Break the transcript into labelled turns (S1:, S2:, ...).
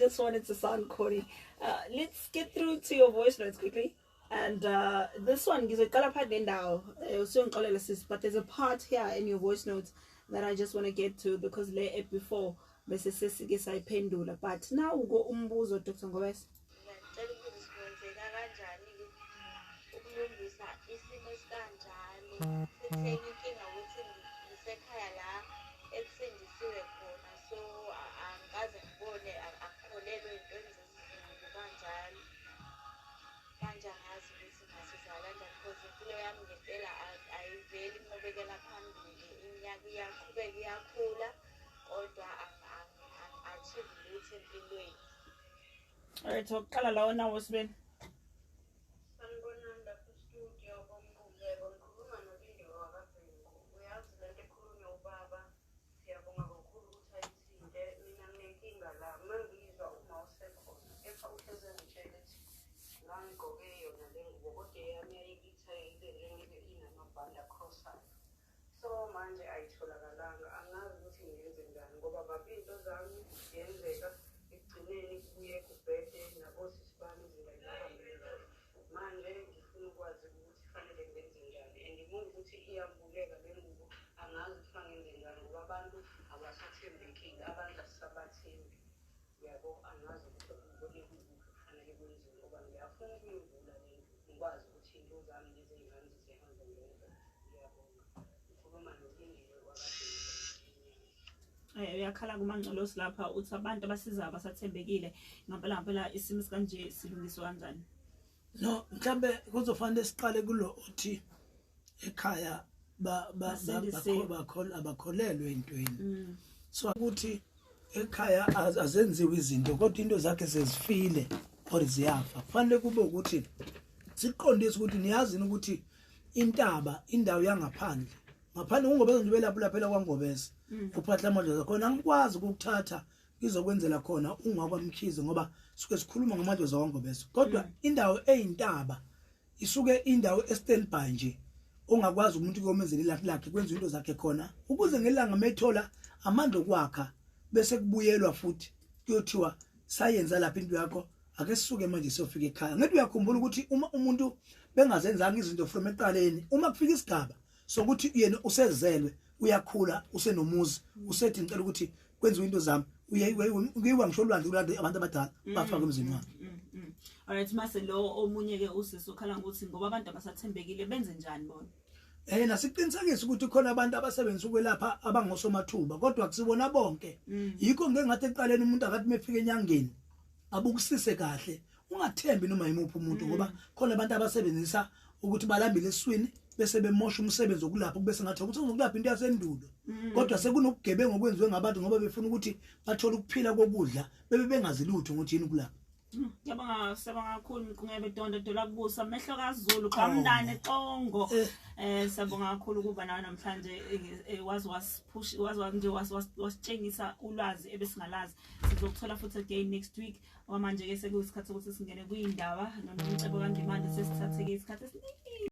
S1: just wanted to sound corny. Let's get through to your voice notes quickly. And this one, ngizoyiqala phakathi nendawo. Usuyongixolela sis, but there's a part here in your voice notes that I just want to get to because le before bese sesike sayiphendula. But now ugo umbuzo, Dr. Ngobese.
S2: Ngiyacela ukubuza, kwenzeka kanjani-ke ukulungisa isimo esikanjalo? Sitheni inkinga ukuthi ngisekhaya la ekusindisiwe khona, so angikaze ngibone, angikholelwa ey'ntweni zesiZulu kanjalo. Manje angazi ukuthi ngasizakala kanjani because impilo yami ngempela ayiveli inqubekela phambili. Iminyaka iyaqhubeka, iyakhula, kodwa angi-achieve lutho empilweni.
S1: Alright, so qala lawo nawo sibeni.
S3: Sanibonani lapho studio komqubeko, ngikhuluma noLindiwe wakaBhengu. Uyazi lento ekhulunywa ubaba, siyabonga kakhulu ukuthi ayithinte. Mina nginenkinga la, uma ngiyizwa uma usekhona, kepha uhleze ngitshela ethi ngangigqoke yona le ngubo, kodwa eyami yayibitha ibe njengebe inamabhande akrosayo. So manje ayitholakalanga, angazi ukuthi ngenze njani ngoba baba iy'nto zami ziyenzeka ekugcineni kubuye kubhede nabosisi bami, izinto ayikahambi kahle. Manje ngifuna ukwazi ukuthi fanele ngenze njani and ukuthi iyambuleka le ngubo, angazi ukuthi fangenze njani ngoba abantu abasathembekile, abantu asisabathembi, yabo. Angazi ukuthi ubone kukuphi kufanele kwenziwe ngoba ngiyafuna ukuyivula le ndlu, ngikwazi ukuthi iy'nto zami nezey'ngane zihambe ngendlela. Ngiyabonga, ngikhuluma noLindiwe wakaBhengu.
S1: Uyakhala kumangcolosi lapha, uthi abantu abasizayo abasathembekile. Ngampela ngampela isimo sikanje silungiswa kanjani?
S4: No, mhlambe kuzofanele siqale kulo uthi ekhaya
S1: Basindisiwe.
S4: Abakholelwe entweni, so ukuthi ekhaya azenziwe izinto kodwa into zakhe sezifile or ziyafa. Kufanele kube ukuthi siqondise ukuthi niyazi ukuthi intaba indawo yangaphandle, ngaphandle kuNgobese nje, belapho laphela kwaNgobese uphahla amadlozi khona, angikwazi ukukuthatha ngizokwenzela khona ungakwaMkhize ngoba suke sikhuluma ngamadlozi akwaNgobese, kodwa indawo eyintaba isuke indawo e-standby nje ongakwazi umuntu kuyomenzela ilakhi lakhe, kwenza into zakhe khona ukuze ngelanga methola amandla okwakha bese kubuyelwa futhi kuyothiwa sayenza lapha into yakho, ake sisuke manje siyofika ekhaya. Ngithi uyakhumbula ukuthi uma umuntu bengazenzanga izinto from ekuqaleni, uma kufika isigaba sokuthi yena usezelwe, uyakhula, usenomuzi, usethi ngicela ukuthi kwenziwe into zami, uyiwa ngisho olwandle ulande abantu abadala bafake emzini wakhe.
S1: Alright, mase lo omunye ke usisi ukhala ngokuthi ngoba abantu abasathembekile, benze njani bona?
S4: Nasiqinisekisa ukuthi khona abantu abasebenzisa ukwelapha abangosomathuba, kodwa kusibona bonke. Yikho ngeke ngathi ekuqaleni umuntu akathi mefika enyangeni abukusise kahle, ungathembi noma yimuphi umuntu ngoba khona abantu abasebenzisa ukuthi balambile esiswini bese bemosha umsebenzi wokulapha, kube sengathi ukuthi uzokulapha into yasendulo, kodwa sekunobugebengu okwenziwe ngabantu ngoba befuna ukuthi bathole ukuphila kokudla bebe bengazi lutho ngokuthi yini kulapha.
S1: Ngiyabonga, siyabonga kakhulu Mqungebe Dondo Dola kubusa mehlo kaZulu kamndane Xongo. Siyabonga kakhulu ukuba nawe namhlanje, wazi wasiphush wazi nje wasitshengisa ulwazi ebesingalazi. Sizokuthola futhi again next week. Okwamanje ke sekuyisikhathi sokuthi singene kuyindaba noNomcebo kaNdimande, sesithatheke isikhathi esiningi.